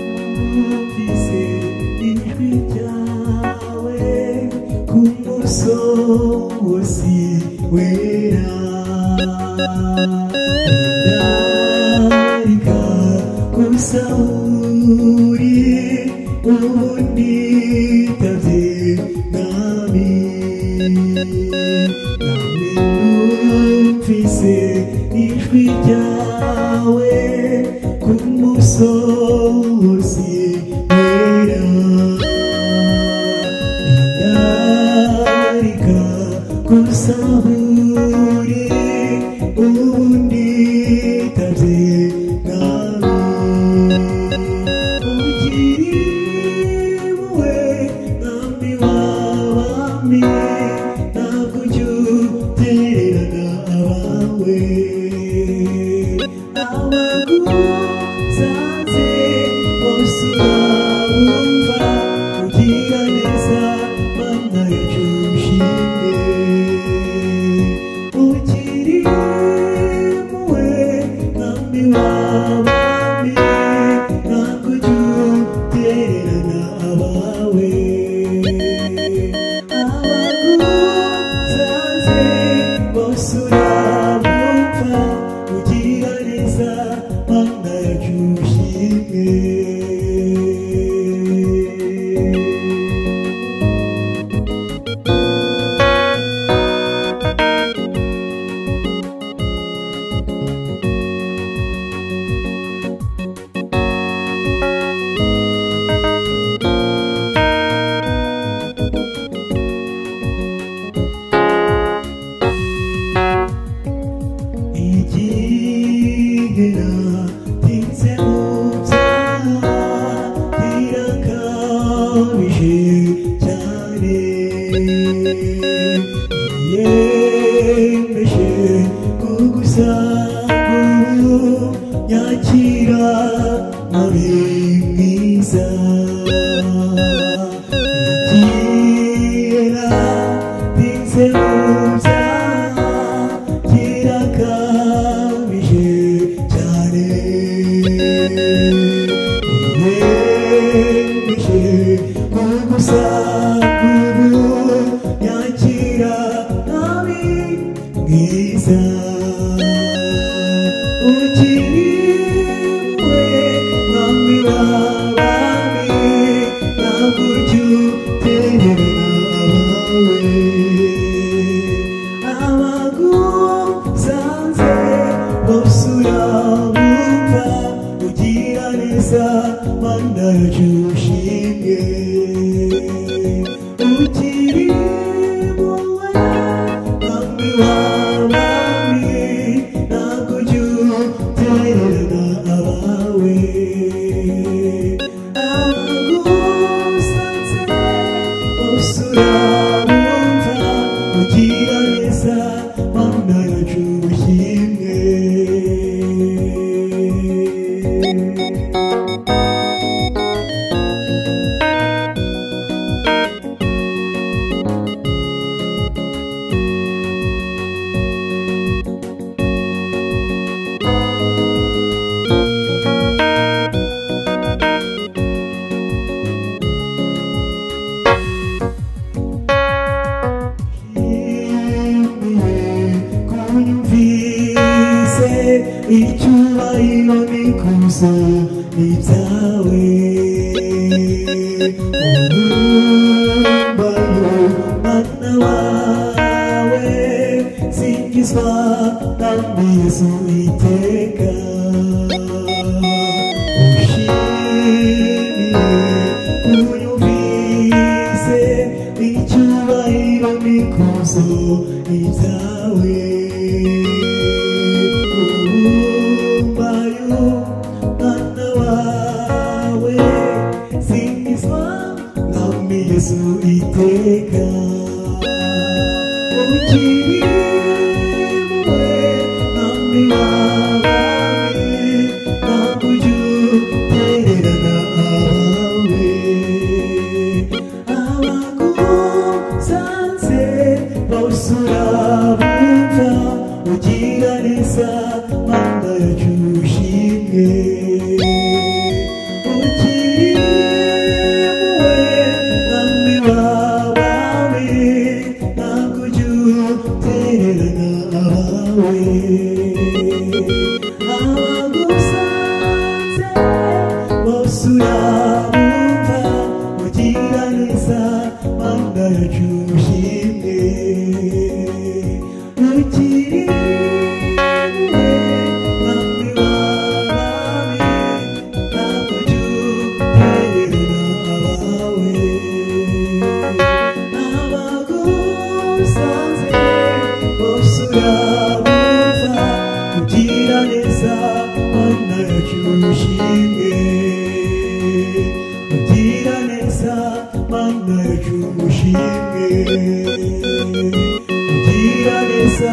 Numvise ijwi ryawe ku musozi wera, ndarika kusahuri ubu nitabye Mwami. Nami numvise ijwi ryawe ku musozi wera, ndarika kusahuri ubu nitabye Mwami. Ugiriwe Mwami w'abami, ntabwo ujya utererana abawe. Abagusanze bose urabumva, ugira neza Mana yacu ushimwe. Ukiriwe Mwami w'abami, ntabwo ujya utererana abawe. Abagusanze bose urabumva, ugira neza Mana yacu ushimwe. Igihe natinze mu byaha birakabije cyane, niyemeje kugusanga ubu, nyakira mwami mwiza. Igihe natinze mu byaha kirakabije cyane, niyemeje kugusanga ubu, nyakira mwami mwiza. Ukiriwe Mwami w'abami, ntabwo ujya utererana abawe. Abagusanze bose urabumva, ugira neza Mana yacu ushimwe. Ukiriwe Mwami w'abami, ntabwo ujya utererana abawe. Abagusanze bose urabumva, ugira neza Mana yacu ushimwe. Kunyumvise icyubahiro n'ikuzo ni ibyawe, umwambaro Mana wawe singizwa Mwami Yesu iteka. Ushimiye kunyumvise icyubahiro n'ikuzo ni ibyawe, umbayo Mwana wawe singizwa Mwami Yesu iteka. Ukiriwe Mwami wawe Tumushime, ugira neza.